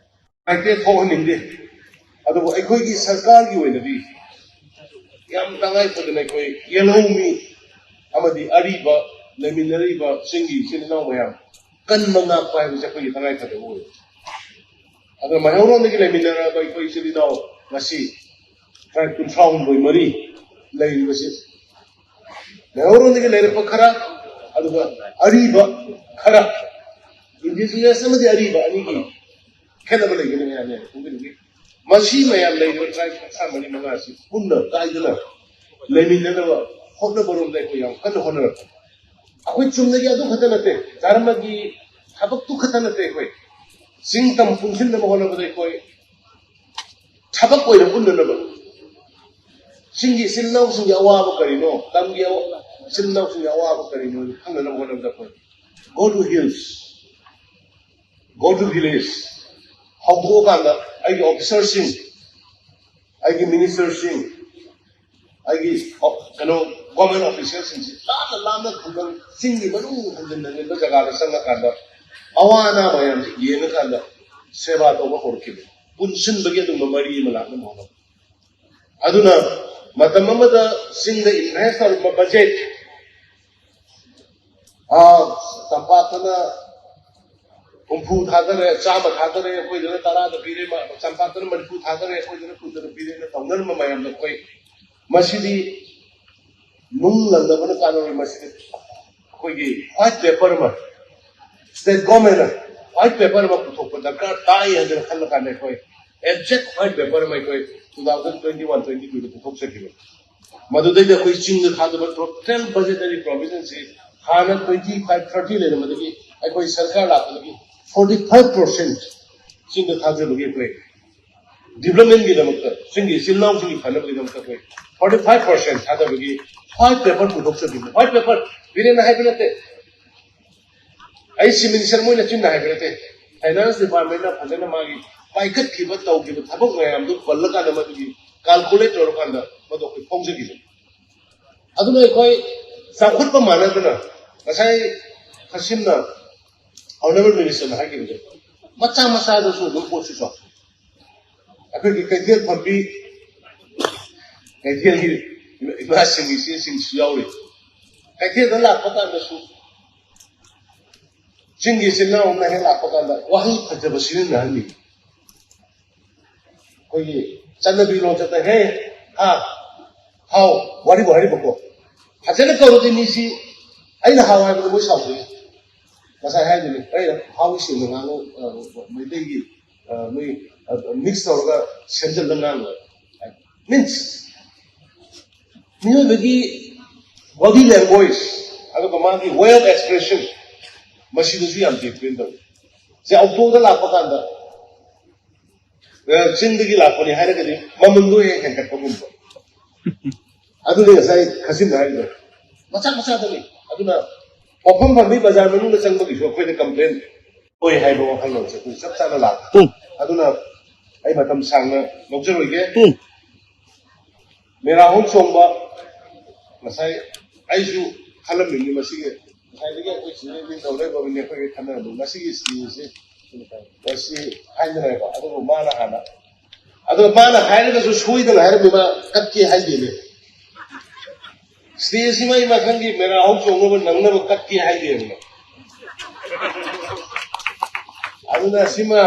ꯅꯨꯡꯉꯥꯏꯇꯦ, ꯊꯣꯛꯍꯟꯅꯤꯡꯗꯦ꯫ ꯑꯗꯨꯕꯨ ꯑꯩꯈꯣꯏꯒꯤ ꯁꯔꯀꯥꯔꯒꯤ ꯑꯣꯏꯅꯗꯤ ꯌꯥꯝ ꯇꯉꯥꯏ ꯐꯗꯅ ꯑꯩꯈꯣꯏ ꯌꯦꯜꯍꯧꯃꯤ ꯑꯃꯗꯤ ꯑꯔꯤꯕ ꯂꯩꯃꯤꯟꯅꯔꯤꯕ ꯆꯤꯡꯒꯤ ꯏꯆꯤꯜ ꯏꯅꯥꯎ ꯃꯌꯥꯝ ꯀꯟꯕ ꯉꯥꯛꯄ ꯍꯥꯏꯕꯁꯦ ꯑꯩꯈꯣꯏꯒꯤ ꯇꯉꯥꯏ ꯐꯗꯕ ꯑꯣꯏ꯫ ꯑꯗꯨꯅ ꯃꯩꯍꯧꯔꯣꯟꯗꯒꯤ ꯂꯩꯃꯤꯟꯅꯔꯕ ꯑꯩꯈꯣꯏ ꯏꯆꯤꯜ ꯏꯅꯥꯎ ꯉꯁꯤ ꯇꯔꯥ ꯀꯨꯟꯊ꯭ꯔꯥ ꯍꯨꯝꯗꯣꯏ ꯃꯔꯤ ꯂꯩꯔꯤꯕꯁꯤ, ꯃꯩꯍꯧꯔꯣꯟꯗꯒꯤ ꯂꯩꯔꯛꯄ ꯈꯔ, ꯑꯗꯨꯒ ꯑꯔꯤꯕ ꯈꯔ, ꯏꯟꯗꯤꯖꯤꯅꯁ ꯑꯃꯗꯤ ꯑꯔꯤꯕ ꯑꯅꯤꯒꯤ ꯈꯦꯠꯅꯕ ꯂꯩꯒꯅꯤ ꯃꯌꯥꯝ ꯌꯥꯝ ꯈꯪꯕꯤꯔꯤꯒꯦ꯫ ꯃꯁꯤ ꯃꯌꯥꯝ ꯂꯩꯔꯤꯕ ꯇ꯭ꯔꯥꯏꯕ ꯀꯨꯟꯊ꯭ꯔꯥ ꯃꯔꯤ ꯃꯉꯥꯁꯤ ꯄꯨꯟꯅ ꯀꯥꯏꯗꯅ ꯂꯩꯃꯤꯟꯅꯅꯕ ꯍꯣꯠꯅꯕꯔꯣꯝꯗ ꯑꯩꯈꯣꯏ ꯌꯥꯝ ꯀꯟꯅ ꯍꯣꯠꯅꯔꯛꯄ꯫ ꯑꯩꯈꯣꯏ ꯆꯨꯝꯅꯒꯤ ꯑꯗꯨ ꯈꯛꯇ ꯅꯠꯇꯦ, ꯙꯔꯃꯒꯤ ꯊꯕꯛꯇꯨ ꯈꯛꯇ ꯅꯠꯇꯦ꯫ ꯑꯩꯈꯣꯏ ꯆꯤꯡ ꯇꯝ ꯄꯨꯟꯁꯤꯟꯅꯕ ꯍꯣꯠꯅꯕꯗ ꯑꯩꯈꯣꯏ ꯊꯕꯛ ꯑꯣꯏꯅ ꯄꯨꯟꯅꯅꯕ ꯆꯤꯡꯒꯤ ꯏꯆꯤꯜ ꯏꯅꯥꯎꯁꯤꯡꯒꯤ ꯑꯋꯥꯕ ꯀꯔꯤꯅꯣ, ꯇꯝꯒꯤ ꯑꯋꯥ-, ꯏꯆꯤꯜ ꯏꯅꯥꯎꯁꯤꯡꯒꯤ ꯑꯋꯥꯕ ꯀꯔꯤꯅꯣ ꯈꯪꯅꯅꯕ ꯍꯣꯠꯅꯕꯗ ꯑꯩꯈꯣꯏ go to hills, go to village ꯍꯧꯗꯣꯛꯑꯀꯥꯟꯗ ꯑꯩꯒꯤ ꯑꯣꯐꯤꯁꯔꯁꯤꯡ, ꯑꯩꯒꯤ ꯃꯤꯅꯤꯁꯇꯔꯁꯤꯡ, ꯑꯩꯒꯤ ꯑꯣ-, ꯀꯩꯅꯣ, ꯒꯣꯔꯃꯦꯟ ꯑꯣꯐꯤꯁꯤꯌꯦꯜꯁꯤꯡꯁꯤ ꯂꯥꯞꯅ ꯂꯥꯞꯅ ꯈꯨꯡꯒꯪ ꯆꯤꯡꯒꯤ ꯃꯅꯨꯡ ꯍꯟꯖꯤꯟ ꯍꯟꯖꯤꯟꯕ ꯖꯒꯥꯗ ꯆꯪꯉꯀꯥꯟꯗ ꯑꯋꯥ ꯑꯅꯥ ꯃꯌꯥꯝꯁꯤ ꯌꯦꯡꯉꯀꯥꯟꯗ ꯁꯦꯕꯥ ꯇꯧꯕ ꯍꯧꯔꯛꯈꯤꯕꯅꯤ꯫ ꯄꯨꯟꯁꯤꯟꯕꯒꯤ ꯑꯗꯨꯒꯨꯝꯕ ꯃꯔꯤ ꯑꯃ ꯂꯥꯛꯅꯕ ꯍꯣꯠꯅꯕ꯫ ꯑꯗꯨꯅ ꯃꯇꯝ ꯑꯃꯗ ꯆꯤꯡꯗ ꯏꯟꯚꯦꯁ ꯇꯧꯔꯝꯕ ꯕꯖꯦꯠ, ꯑꯥ, ꯇꯝꯄꯥꯛꯇꯅ ꯍꯨꯝꯐꯨ ꯊꯥꯗꯔꯦ, ꯆꯥꯝꯃ ꯊꯥꯗꯔꯦ, ꯑꯩꯈꯣꯏꯗꯅ ꯇꯔꯥꯗ ꯄꯤꯔꯦ, ꯃ-, ꯇꯝꯄꯥꯛꯇꯅ ꯃꯔꯤꯐꯨ ꯊꯥꯗꯔꯦ, ꯑꯩꯈꯣꯏꯗꯅ ꯀꯨꯟꯗ ꯄꯤꯔꯦꯅ ꯇꯧꯅꯔꯝꯕ ꯃꯌꯥꯝꯗꯣ ꯑꯩꯈꯣꯏ ꯃꯁꯤꯗꯤ ꯅꯨꯡ ꯂꯪꯅꯕꯅ ꯀꯥꯟꯅꯔꯣꯏ꯫ ꯃꯁꯤꯗꯤ ꯑꯩꯈꯣꯏꯒꯤ ꯋꯥꯏꯠ ꯄꯦꯄꯔ ꯑꯃ, ꯁ꯭ꯇꯦꯠ ꯒꯣꯔꯃꯦꯟꯅ ꯋꯥꯏꯠ ꯄꯦꯄꯔ ꯑꯃ ꯄꯨꯊꯣꯛꯄ ꯗꯔꯀꯥꯔ ꯇꯥꯏ ꯍꯥꯏꯗꯅ ꯈꯜꯂ ꯀꯥꯟꯗ ꯑꯩꯈꯣꯏ ꯑꯦꯛꯖꯦꯛ ꯋꯥꯏꯠ ꯄꯦꯄꯔ ꯑꯃ ꯑꯩꯈꯣꯏ two thousand twenty one twenty two ꯗ ꯄꯨꯊꯣꯛꯆꯈꯤꯕꯅꯤ꯫ ꯃꯗꯨꯗꯩꯗ ꯑꯩꯈꯣꯏ ꯆꯤꯡꯗ ꯊꯥꯗꯕ ꯇꯣꯇꯦꯜ ꯕꯖꯦꯇꯔꯤ ꯄ꯭ꯔꯣꯚꯤꯖꯟꯁꯤ ꯍꯥꯟꯅ twenty five thirty ꯂꯩꯔꯝꯕꯗꯒꯤ ꯑꯩꯈꯣꯏ ꯁꯔꯀꯥꯔ ꯂꯥꯛꯄꯗꯒꯤ forty five percent ꯆꯤꯡꯗ ꯊꯥꯖꯕꯒꯤ ꯑꯩꯈꯣꯏ ꯗꯤꯕ꯭ꯂꯞꯃꯦꯟꯒꯤꯗꯃꯛꯇ, ꯆꯤꯡꯒꯤ ꯏꯆꯤꯜ ꯏꯅꯥꯎꯁꯤꯡꯒꯤ ꯐꯅꯕꯒꯤꯗꯃꯛꯇ ꯑꯩꯈꯣꯏ forty five percent ꯊꯥꯗꯕꯒꯤ ꯋꯥꯏꯠ ꯄꯦꯄꯔ ꯄꯨꯊꯣꯛꯆꯈꯤꯕꯅꯤ꯫ ꯋꯥꯏꯠ ꯄꯦꯄꯔ ꯕꯤꯔꯦꯟꯅ ꯍꯥꯏꯕ ꯅꯠꯇꯦ, ꯑꯩ ꯆꯤꯐ ꯃꯤꯅꯤꯁꯇꯔ ꯃꯣꯏꯅ ꯆꯤꯟꯅ ꯍꯥꯏꯕ ꯅꯠꯇꯦ꯫ ꯐꯥꯏꯅꯥꯟꯁ ꯗꯤꯄꯥꯔꯠꯃꯦꯟꯅ ꯐꯖꯅ ꯃꯥꯒꯤ ꯄꯥꯏꯈꯠꯈꯤꯕ, ꯇꯧꯈꯤꯕ ꯊꯕꯛ ꯃꯌꯥꯝꯗꯨ ꯄꯜꯂꯀꯥꯟꯗ, ꯃꯗꯨꯒꯤ ꯀꯥꯜꯀꯨꯂꯦꯠ ꯇꯧꯔꯀꯥꯟꯗ ꯃꯗꯨ ꯑꯩꯈꯣꯏ ꯐꯣꯡꯖꯈꯤꯕꯅꯤ꯫ ꯑꯗꯨꯅ ꯑꯩꯈꯣꯏ ꯆꯥꯎꯈꯠꯄ ꯃꯥꯟꯅꯗꯅ ꯉꯁꯥꯏ ꯈꯥꯁꯤꯝꯅ, ꯑꯣꯅꯔꯦꯕꯜ ꯃꯤꯅꯤꯁꯇꯔꯅ ꯍꯥꯏꯈꯤꯕꯗꯣ, ꯃꯆꯥ ꯃꯆꯥꯗꯁꯨ ꯑꯗꯨꯝ ꯄꯣꯠꯁꯤ ꯆꯥꯎ꯫ ꯑꯩꯈꯣꯏꯒꯤ ꯀꯩꯊꯦꯜ ꯐꯝꯕꯤ, ꯀꯩꯊꯦꯜꯒꯤ ꯏꯃꯥꯁꯤꯡ, ꯏꯆꯦꯁꯤꯡꯁꯨ ꯌꯥꯎꯔꯤ꯫ ꯀꯩꯊꯦꯜꯗ ꯂꯥꯛꯄ ꯀꯥꯟꯗꯁꯨ ꯆꯤꯡꯒꯤ ꯏꯆꯤꯜ ꯏꯅꯥꯎ ꯑꯃꯅ ꯍꯦꯛ ꯂꯥꯛꯄ ꯀꯥꯟꯗ ꯋꯥꯍꯩ ꯐꯖꯕ ꯁꯤꯖꯤꯟꯅꯍꯟꯅꯤꯡꯉꯤ꯫ ꯑꯩꯈꯣꯏꯒꯤ ꯆꯠꯅꯕꯤ ꯂꯣꯟꯆꯠꯇ "ꯍꯦ, ꯍꯥ, ꯍꯥꯎ, ꯋꯥꯔꯤꯕꯨ ꯍꯥꯏꯔꯤꯕꯀꯣ", ꯐꯖꯅ ꯀꯧꯔꯗꯤ ꯃꯤꯁꯤ ꯑꯩꯅ ꯍꯥꯎ ꯍꯥꯏꯕꯗ ꯃꯣꯏ ꯁꯥꯎꯗꯣꯏꯅꯦ꯫ ꯉꯁꯥꯏ ꯍꯥꯏꯗꯨꯅꯤ, ꯑꯩꯅ ꯍꯥꯎ ꯁꯦꯡꯅ ꯉꯥꯡꯉꯨ, ꯑ, ꯃꯩꯇꯩꯒꯤ, ꯑ, ꯃꯣꯏ, ꯑ, ꯃꯤꯛꯁ ꯇꯧꯔꯒ ꯁꯦꯝꯖꯤꯜꯂꯒ ꯉꯥꯡꯉꯣ꯫ ꯃꯤꯟꯁ, ꯃꯤꯑꯣꯏꯕꯒꯤ ꯕꯣꯗꯤ ꯂꯦꯡꯒ꯭ꯋꯦꯖ, ꯑꯗꯨꯒ ꯃꯥꯒꯤ ꯋꯦ ꯑꯣꯐ ꯑꯦꯛꯁꯄ꯭ꯔꯦꯁꯟ, ꯃꯁꯤꯗꯁꯨ ꯌꯥꯝ ꯗꯤꯄꯦꯟ ꯇꯧꯏ꯫ ꯁꯦ, ꯑꯣꯛꯇꯣꯗ ꯂꯥꯛꯄ ꯀꯥꯟꯗ, ꯑ, ꯆꯤꯡꯗꯒꯤ ꯂꯥꯛꯄꯅꯤ ꯍꯥꯏꯔꯒꯗꯤ ꯃꯃꯟꯗꯣ ꯍꯦꯛ ꯍꯦꯟꯒꯠꯄꯒꯨꯝꯕ꯫ ꯑꯗꯨꯅꯤ ꯉꯁꯥꯏ ꯈꯥꯖꯤꯟ ꯍꯥꯏꯔꯤꯗꯣ꯫ ꯃꯆꯥ ꯃꯆꯥꯗꯅꯤ꯫ ꯑꯗꯨꯅ ꯄꯣꯠꯐꯝ ꯐꯝꯕꯤ ꯕꯖꯥꯔ ꯃꯅꯨꯡꯗ ꯆꯪꯕꯒꯤꯁꯨ ꯑꯩꯈꯣꯏꯗ ꯀꯝꯄ꯭ꯂꯦꯟ ꯑꯣꯏ ꯍꯥꯏꯕ ꯋꯥꯈꯜꯂꯣꯟꯁꯦ ꯑꯩꯈꯣꯏ ꯆꯞ ꯆꯥꯅ ꯂꯥꯛꯄ꯫ ꯎꯝ꯫ ꯑꯗꯨꯅ ꯑꯩ ꯃꯇꯝ ꯁꯥꯡꯅ ꯂꯧꯖꯔꯣꯏꯒꯦ꯫ ꯎꯝ꯫ ꯃꯦꯔꯥ ꯍꯧ ꯆꯣꯡꯕ, ꯉꯁꯥꯏ ꯑꯩꯁꯨ ꯈꯜꯂꯝꯃꯤꯅꯤ ꯃꯁꯤꯒꯤ, ꯉꯁꯥꯏꯗꯒꯤ ꯑꯩꯈꯣꯏ ꯁꯤꯗ ꯇꯧ ꯂꯩꯕꯅꯤ ꯑꯩꯈꯣꯏꯒꯤ ꯈꯟꯅꯔꯝꯕ ꯃꯁꯤꯒꯤ ꯁ꯭ꯇꯦꯖꯁꯦ꯫ ꯃꯁꯤ ꯍꯥꯏꯅꯔꯦꯕ, ꯑꯗꯨꯕꯨ ꯃꯥꯅ ꯍꯥꯟꯅ, ꯑꯗꯣ ꯃꯥꯅ ꯍꯥꯏꯔꯒꯁꯨ ꯁꯣꯏꯗꯅ ꯍꯥꯏꯔꯝꯃꯤ, ꯃꯥ ꯀꯠꯀꯦ ꯍꯥꯏꯗꯦꯅꯦ꯫ ꯁ꯭ꯇꯦꯖꯁꯤꯃ ꯑꯩ ꯃꯊꯪꯒꯤ ꯃꯦꯔꯥ ꯍꯧ ꯆꯣꯡꯅꯕ ꯅꯪꯅꯕ ꯀꯠꯀꯦ ꯍꯥꯏꯗꯦꯕ꯫ ꯑꯗꯨꯅ ꯁꯤꯃ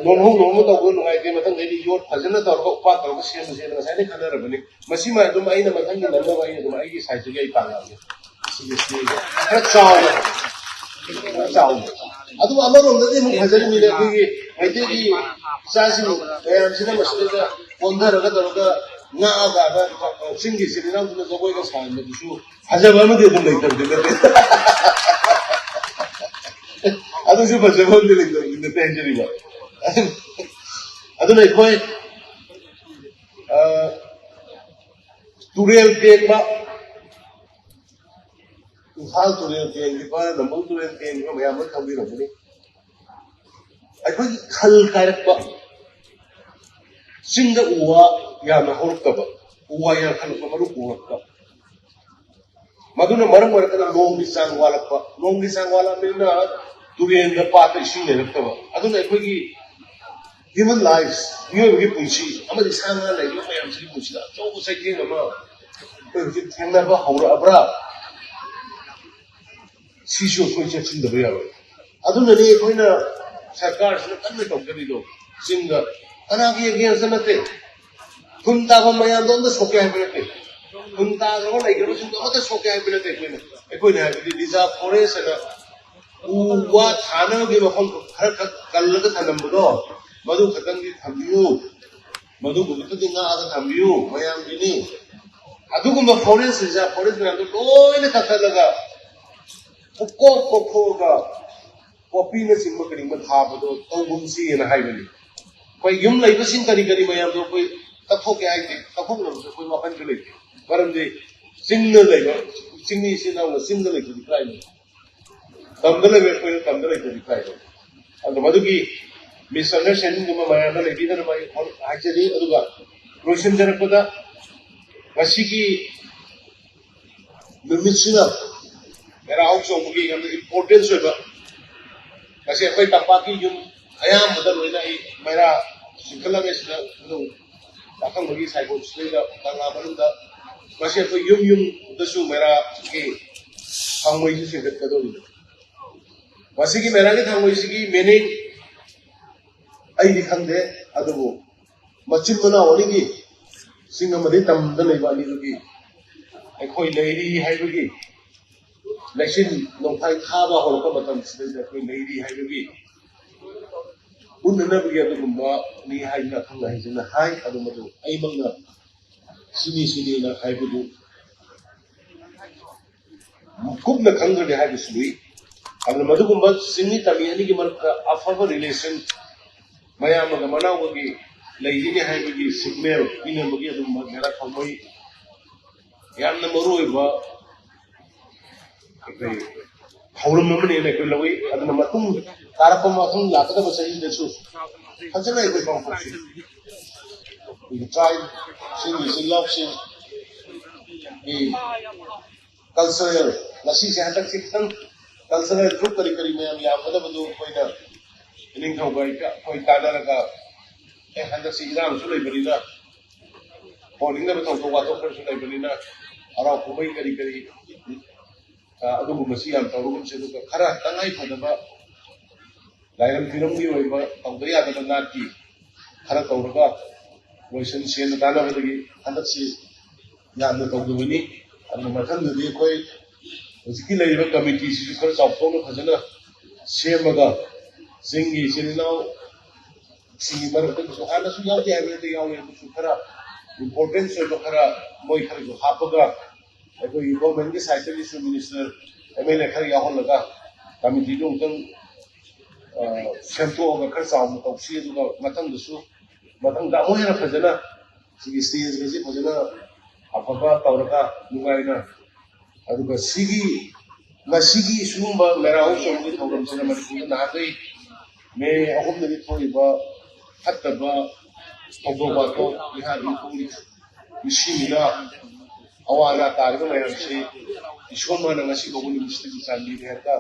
ꯂꯣꯟꯍꯧ ꯂꯣꯟꯍꯧ ꯇꯧꯕ ꯅꯨꯡꯉꯥꯏꯇꯦ꯫ ꯃꯊꯪꯗꯩꯗꯤ ꯌꯣꯠ ꯐꯖꯅ ꯇꯧꯔꯒ ꯎꯄꯥꯛ ꯇꯧꯔꯒ ꯁꯦꯝꯃꯁꯦꯅ ꯉꯁꯥꯏꯗꯩ ꯈꯟꯅꯔꯕꯅꯤ꯫ ꯃꯁꯤꯃ ꯑꯗꯨꯝ ꯑꯩꯅ ꯃꯊꯪꯒꯤ ꯅꯪꯅꯕ ꯑꯩ ꯑꯗꯨꯝ ꯑꯩꯒꯤ ꯁꯥꯏꯠꯇꯒꯤ ꯑꯩ ꯄꯥꯡꯉꯛꯑꯒꯦ꯫ ꯁꯤꯒꯤ ꯁ꯭ꯇꯦꯖꯁꯦ ꯈꯔ ꯆꯥꯎꯅ, ꯈꯔ ꯆꯥꯎꯅ꯫ ꯑꯗꯨꯕꯨ ꯑꯃꯔꯣꯝꯗꯗꯤ ꯑꯃꯨꯛ ꯐꯖꯔꯤꯃꯤꯅꯦ, ꯑꯩꯈꯣꯏꯒꯤ ꯃꯩꯇꯩꯒꯤ ꯏꯆꯥꯁꯤꯡ ꯃꯌꯥꯝꯁꯤꯅ ꯃꯁꯤꯗꯩꯗ ꯀꯣꯟꯊꯔꯒ ꯇꯧꯔꯒ ꯉꯥꯛꯑꯒ ꯆꯤꯡꯒꯤ ꯏꯆꯤꯜ ꯏꯅꯥꯎꯁꯤꯡꯅ ꯖꯒꯣꯏꯒ ꯁꯥꯍꯟꯕꯗꯨꯁꯨ ꯐꯖꯕ ꯑꯃꯗꯤ ꯑꯗꯨꯝ ꯂꯩꯇꯕꯗꯤ ꯅꯠꯇꯦ꯫ ꯑꯗꯨꯁꯨ ꯐꯖꯕ ꯑꯃꯗꯤ ꯂꯩꯇꯕꯗꯤ ꯅꯠꯇꯦ ꯍꯥꯏꯖꯔꯤꯕ꯫ ꯑꯗꯨꯅ ꯑꯩꯈꯣꯏ, ꯑ, ꯇꯨꯔꯦꯜ ꯇꯦꯡꯕ, ꯏꯝꯐꯥꯜ ꯇꯨꯔꯦꯜ ꯇꯦꯡꯈꯤꯕ, ꯅꯝꯕꯨꯜ ꯇꯨꯔꯦꯜ ꯇꯦꯡꯈꯤꯕ ꯃꯌꯥꯝ ꯑꯃ ꯈꯪꯕꯤꯔꯝꯒꯅꯤ꯫ ꯑꯩꯈꯣꯏꯒꯤ ꯈꯜ ꯀꯥꯏꯔꯛꯄ, ꯆꯤꯡꯗ ꯎ ꯋꯥ ꯌꯥꯝꯅ ꯍꯧꯔꯛꯇꯕ, ꯎ ꯋꯥ ꯌꯥꯟꯊꯠꯂꯛꯄ, ꯃꯔꯨ ꯀꯣꯛꯂꯛꯄ, ꯃꯗꯨꯅ ꯃꯔꯝ ꯑꯣꯏꯔꯒꯅ ꯅꯣꯡꯒꯤ ꯆꯥꯡ ꯋꯥꯠꯂꯛꯄ, ꯅꯣꯡꯒꯤ ꯆꯥꯡ ꯋꯥꯠꯂꯛꯄꯅꯤꯅ ꯇꯨꯔꯦꯜꯗ, ꯄꯥꯠꯇ ꯏꯁꯤꯡ ꯂꯩꯔꯛꯇꯕ꯫ ꯑꯗꯨꯅ ꯑꯩꯈꯣꯏꯒꯤ human life, ꯃꯤꯑꯣꯏꯕꯒꯤ ꯄꯨꯟꯁꯤ ꯑꯃꯗꯤ ꯁꯥ ꯉꯥ ꯂꯩꯔꯤꯕ ꯃꯌꯥꯝꯁꯤꯒꯤ ꯄꯨꯟꯁꯤꯗ ꯑꯆꯧꯕ ꯆꯩꯊꯦꯡ ꯑꯃ ꯑꯩꯈꯣꯏ ꯍꯧꯖꯤꯛ ꯊꯦꯡꯅꯕ ꯍꯧꯔꯛꯑꯕ꯭ꯔꯥ? ꯁꯤꯁꯨ ꯑꯩꯈꯣꯏ ꯆꯦꯛꯁꯤꯟꯗꯕ ꯌꯥꯔꯣꯏ꯫ ꯑꯗꯨꯅꯅꯤ ꯑꯩꯈꯣꯏꯅ ꯁꯔꯀꯥꯔꯁꯤꯅ ꯀꯟꯅ ꯇꯧꯖꯔꯤꯗꯣ꯫ ꯆꯤꯡꯗ ꯀꯅꯥꯒꯤ against ꯅꯠꯇꯦ, ꯈꯨꯟ ꯇꯥꯐꯝ ꯃꯌꯥꯝꯗꯣ ꯑꯝꯇ ꯁꯣꯛꯀꯦ ꯍꯥꯏꯕ ꯅꯠꯇꯦ, ꯈꯨꯟ ꯇꯥꯈ꯭ꯔꯕ ꯂꯩꯈ꯭ꯔꯕꯁꯤꯡꯗꯣ ꯑꯃꯠꯇ ꯁꯣꯛꯀꯦ ꯍꯥꯏꯕ ꯅꯠꯇꯦ ꯑꯩꯈꯣꯏꯅ꯫ ꯑꯩꯈꯣꯏꯅ ꯍꯥꯏꯕꯗꯤ reserve forest ꯍꯥꯏꯅ ꯎ ꯋꯥ ꯊꯥꯅꯕꯒꯤ ꯃꯐꯝ ꯈꯔ ꯈꯛ ꯀꯜꯂꯒ ꯊꯝꯂꯝꯕꯗꯣ, ꯃꯗꯨ ꯈꯛꯇꯪꯗꯤ ꯊꯝꯕꯤꯌꯨ, ꯃꯗꯨꯒꯨꯝꯕꯗꯨꯗꯤ ꯉꯥꯛꯑꯒ ꯊꯝꯕꯤꯌꯨ, ꯃꯌꯥꯝꯒꯤꯅꯤ꯫ ꯑꯗꯨꯒꯨꯝꯕ forest reserve forest ꯃꯌꯥꯝꯗꯣ ꯂꯣꯏꯅ ꯀꯛꯊꯠꯂꯒ ꯄꯨꯀꯣꯛ ꯀꯣꯛꯊꯣꯛꯑꯒ ꯄꯣꯄꯤꯅꯆꯤꯡꯕ ꯀꯔꯤꯒꯨꯝꯕ ꯊꯥꯕꯗꯣ ꯇꯧꯒꯨꯝꯁꯤꯅ ꯍꯥꯏꯕꯅꯤ꯫ ꯑꯩꯈꯣꯏ ꯌꯨꯝ ꯂꯩꯕꯁꯤꯡ ꯀꯔꯤ ꯀꯔꯤ ꯃꯌꯥꯝꯗꯣ ꯑꯩꯈꯣꯏ ꯀꯛꯊꯣꯛꯀꯦ ꯍꯥꯏꯗꯦ, ꯀꯛꯊꯣꯛꯅꯕꯁꯨ ꯑꯩꯈꯣꯏ ꯋꯥꯈꯜꯁꯨ ꯂꯩꯇꯦ꯫ ꯃꯔꯝꯗꯤ ꯆꯤꯡꯗ ꯂꯩꯕ, ꯆꯤꯡꯃꯤ ꯏꯆꯤꯟ ꯏꯅꯥꯎꯅ ꯆꯤꯡꯗ ꯂꯩꯇ꯭ꯔꯗꯤ ꯀꯗꯥꯏ ꯂꯩ? ꯇꯝꯗ ꯂꯩꯕ ꯑꯩꯈꯣꯏꯅ ꯇꯝꯗ ꯂꯩꯇ꯭ꯔꯗꯤ ꯀꯗꯥꯏ ꯂꯩ? ꯑꯗꯣ ꯃꯗꯨꯒꯤ misunderstanding ꯒꯨꯝꯕ ꯃꯌꯥꯝꯅ ꯂꯩꯕꯤꯗꯅꯕ ꯑꯩ ꯍꯥꯏꯖꯔꯤ꯫ ꯑꯗꯨꯒ ꯂꯣꯏꯁꯤꯟꯖꯔꯛꯄꯗ, ꯉꯁꯤꯒꯤ ꯅꯨꯃꯤꯠꯁꯤꯅ ꯃꯦꯔꯥ ꯍꯧ ꯆꯣꯡꯕꯒꯤ ꯌꯥꯝꯅ importance ꯑꯣꯏꯕ, ꯉꯁꯤ ꯑꯩꯈꯣꯏ ꯇꯝꯄꯥꯛꯀꯤ ꯌꯨꯝ ꯑꯌꯥꯝꯕꯗ ꯂꯣꯏꯅ ꯑꯩ ꯃꯩꯔꯥ ꯆꯤꯡꯈꯠꯂꯝꯃꯦ꯫ ꯁꯤꯗ ꯑꯗꯨꯝ ꯄꯥꯈꯪꯕꯒꯤ ꯁꯥꯏꯕꯣꯟꯁꯤꯗꯩꯗ ꯀꯪꯂꯥ ꯃꯅꯨꯡꯗ ꯉꯁꯤ ꯑꯩꯈꯣꯏ ꯌꯨꯝ ꯌꯨꯝꯗꯁꯨ ꯃꯩꯔꯥꯒꯤ ꯊꯥꯡꯃꯩꯁꯨ ꯆꯤꯡꯈꯠꯀꯗꯧꯔꯤꯕꯅꯤ꯫ ꯃꯁꯤꯒꯤ ꯃꯩꯔꯥꯒꯤ ꯊꯥꯡꯃꯩꯁꯤꯒꯤ meaning ꯑꯩꯗꯤ ꯈꯪꯗꯦ, ꯑꯗꯨꯕꯨ ꯃꯆꯤꯟ ꯃꯅꯥꯎ ꯑꯅꯤꯒꯤ ꯆꯤꯡ ꯑꯃꯗꯤ ꯇꯝꯗ ꯂꯩꯕ ꯑꯅꯤꯗꯨꯒꯤ ꯑꯩꯈꯣꯏ ꯂꯩꯔꯤ ꯍꯥꯏꯕꯒꯤ, ꯂꯩꯆꯤꯟ ꯅꯣꯡꯐꯥꯏ ꯊꯥꯕ ꯍꯧꯔꯛꯄ ꯃꯇꯝꯁꯤꯗꯩꯗ ꯑꯩꯈꯣꯏ ꯂꯩꯔꯤ ꯍꯥꯏꯕꯒꯤ ꯎꯠꯅꯅꯕꯒꯤ ꯑꯗꯨꯒꯨꯝꯕꯅꯤ ꯍꯥꯏꯗꯅ ꯑꯈꯪ ꯑꯍꯩꯁꯤꯡꯅ ꯍꯥꯏ꯫ ꯑꯗꯨ ꯃꯗꯨ ꯑꯩꯃꯛꯅ ꯁꯤꯅꯤ ꯁꯤꯅꯤꯅ ꯍꯥꯏꯕꯗꯨ ꯀꯨꯞꯅ ꯈꯪꯗ꯭ꯔꯗꯤ ꯍꯥꯏꯕꯁꯨ ꯂꯨꯏ꯫ ꯑꯗꯨꯅ ꯃꯗꯨꯒꯨꯝꯕ ꯆꯤꯡꯃꯤ ꯇꯝꯃꯤ ꯑꯅꯤꯒꯤ ꯃꯔꯛꯇ ꯑꯐꯕ relation, ꯃꯌꯥꯝꯕꯒ ꯃꯅꯥꯎꯕꯒꯤ ꯂꯩꯒꯅꯤ ꯍꯥꯏꯕꯒꯤ signal ꯄꯤꯅꯕꯒꯤ ꯑꯗꯨꯒꯨꯝꯕ ꯃꯦꯔꯥ ꯊꯥꯡꯃꯩ ꯌꯥꯝꯅ ꯃꯔꯨ ꯑꯣꯏꯕ ꯑꯩꯈꯣꯏ ꯊꯧꯔꯝ ꯑꯃꯅꯦꯅ ꯑꯩꯈꯣꯏ ꯂꯧꯏ꯫ ꯑꯗꯨꯅ ꯃꯇꯨꯡ ꯇꯥꯔꯛꯄ, ꯃꯊꯪ ꯂꯥꯛꯀꯗꯕ ꯆꯍꯤꯗꯁꯨ ꯐꯖꯅ ꯑꯩꯈꯣꯏ ꯄꯥꯡꯊꯣꯛꯁꯤ꯫ ꯑꯩꯈꯣꯏꯒꯤ tribe ꯁꯤꯡꯒꯤ ꯏꯆꯤꯜ ꯏꯅꯥꯎꯁꯤꯡꯒꯤ cultural, ꯉꯁꯤꯁꯦ ꯍꯟꯗꯛꯁꯦ ꯈꯤꯇꯪ cultural group ꯀꯔꯤ ꯀꯔꯤ ꯃꯌꯥꯝ ꯌꯥꯝꯒꯗꯕꯗꯨ ꯑꯩꯈꯣꯏꯅ ꯏꯅꯤꯡꯊꯧꯒ ꯑꯩꯈꯣꯏ ꯇꯥꯟꯅꯔꯒ, ꯑꯦ, ꯍꯟꯗꯛꯁꯤ ꯏꯔꯥꯡꯁꯨ ꯂꯩꯕꯅꯤꯅ, ꯍꯣꯟꯅꯤꯡꯗꯕ ꯊꯧꯗꯣꯛ ꯋꯥꯊꯣꯛ ꯈꯔꯁꯨ ꯂꯩꯕꯅꯤꯅ, ꯍꯔꯥꯎ ꯀꯨꯝꯍꯩ ꯀꯔꯤ ꯀꯔꯤ, ꯑ, ꯑꯗꯨꯒꯨꯝꯕꯁꯤ ꯌꯥꯝ ꯇꯧꯔꯒꯨꯝꯁꯤ꯫ ꯑꯗꯨꯒ ꯈꯔ ꯇꯉꯥꯏ ꯐꯗꯕ ꯂꯥꯏꯔꯝ ꯇꯤꯔꯝꯒꯤ ꯑꯣꯏꯕ ꯇꯧꯗ ꯌꯥꯗꯕ ꯅꯥꯠꯀꯤ ꯈꯔ ꯇꯧꯔꯒ ꯂꯣꯏꯁꯟ ꯁꯦꯟꯅ ꯇꯥꯟꯅꯕꯗꯒꯤ ꯍꯟꯗꯛꯁꯤ ꯌꯥꯝꯅ ꯇꯧꯗꯕꯅꯤ꯫ ꯑꯗꯨꯅ ꯃꯊꯪꯗꯗꯤ ꯑꯩꯈꯣꯏ ꯍꯧꯖꯤꯛꯀꯤ ꯂꯩꯔꯤꯕ ꯀꯃꯤꯇꯤꯁꯤꯁꯨ ꯈꯔ ꯆꯥꯎꯊꯣꯛꯅ ꯐꯖꯅ ꯁꯦꯝꯃꯒ, ꯆꯤꯡꯒꯤ ꯏꯆꯤꯜ ꯏꯅꯥꯎꯁꯤꯡꯒꯤ ꯃꯔꯛꯇꯁꯨ, ꯍꯥꯟꯅꯁꯨ ꯌꯥꯎꯗꯦ ꯍꯥꯏꯕ ꯅꯠꯇꯦ, ꯌꯥꯎꯔꯤ, ꯑꯗꯨꯁꯨ ꯈꯔ ꯏꯝꯄꯣꯔꯇꯦꯟꯁ ꯑꯣꯏꯕ ꯈꯔ, ꯃꯣꯏ ꯈꯔꯁꯨ ꯍꯥꯞꯄꯒ, ꯑꯩꯈꯣꯏꯒꯤ ꯒꯣꯔꯃꯦꯟꯒꯤ ꯁꯥꯏꯠꯇꯒꯤꯁꯨ ꯃꯤꯅꯤꯁꯇꯔ, ꯑꯦꯝ ꯑꯦꯜ ꯑꯦ ꯈꯔ ꯌꯥꯎꯍꯜꯂꯒ ꯀꯃꯤꯇꯤꯗꯨ ꯑꯃꯨꯛꯇꯪ, ꯑ, ꯁꯦꯝꯗꯣꯛꯑꯒ ꯈꯔ ꯆꯥꯎꯅ ꯇꯧꯁꯤ꯫ ꯑꯗꯨꯒ ꯃꯊꯪꯗꯁꯨ, ꯃꯊꯪꯗ ꯑꯃꯨꯛ ꯍꯦꯟꯅ ꯐꯖꯅ ꯁꯤꯒꯤ ꯁ꯭ꯇꯦꯖ ꯑꯁꯤ ꯐꯖꯅ ꯑꯐꯕ ꯇꯧꯔꯒ ꯅꯨꯡꯉꯥꯏꯅ, ꯑꯗꯨꯒ ꯁꯤꯒꯤ, ꯉꯁꯤꯒꯤ ꯁꯤꯒꯨꯝꯕ ꯃꯦꯔꯥ ꯍꯧꯆꯣꯡꯒꯤ ꯊꯧꯔꯝꯁꯤꯅ ꯃꯅꯤꯄꯨꯔꯗ ꯅꯍꯥꯟꯈꯩ ꯃꯦ ꯑꯍꯨꯝꯗꯒꯤ ꯊꯣꯛꯏꯕ ꯐꯠꯇꯕ ꯊꯧꯗꯣꯛ ꯋꯥꯊꯣꯛ, ꯃꯤꯍꯥꯠ ꯃꯤꯄꯨꯟ, ꯃꯤꯁꯤ ꯃꯤꯅꯥ, ꯑꯋꯥ ꯑꯅꯥ ꯇꯥꯔꯤꯕ ꯃꯌꯥꯝꯁꯤ ꯏꯁꯣꯔ ꯃꯥꯅ ꯉꯁꯤ ꯐꯥꯎꯕ ꯅꯨꯃꯤꯠꯁꯤꯗꯒꯤ ꯆꯥꯟꯕꯤꯔꯦ ꯍꯥꯏꯔꯒ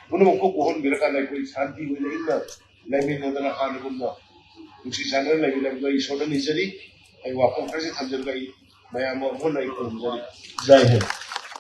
ꯄꯨꯝꯅꯃꯛꯄꯨ ꯀꯣꯛꯍꯟꯕꯤꯔꯀꯥꯟꯗ ꯑꯩꯈꯣꯏ ꯁꯥꯟꯇꯤ ꯑꯣꯏꯅ ꯏꯪꯅ ꯂꯩꯃꯤꯟꯅꯗꯅ ꯍꯥꯟꯅꯒꯨꯝꯅ ꯅꯨꯡꯁꯤ ꯆꯥꯟꯅꯅ ꯂꯩꯃꯤꯟꯅꯕꯗ ꯏꯁꯣꯔꯗ ꯅꯤꯖꯔꯤ꯫ ꯑꯩ ꯋꯥꯐꯝ ꯈꯔꯁꯤ ꯊꯝꯖꯔꯒ ꯑꯩ ꯃꯌꯥꯝ ꯑꯃ ꯍꯣꯠꯅ ꯑꯩ ꯈꯨꯔꯨꯝꯖꯔꯤ꯫ ꯖꯥꯏ ꯍꯤꯟ꯫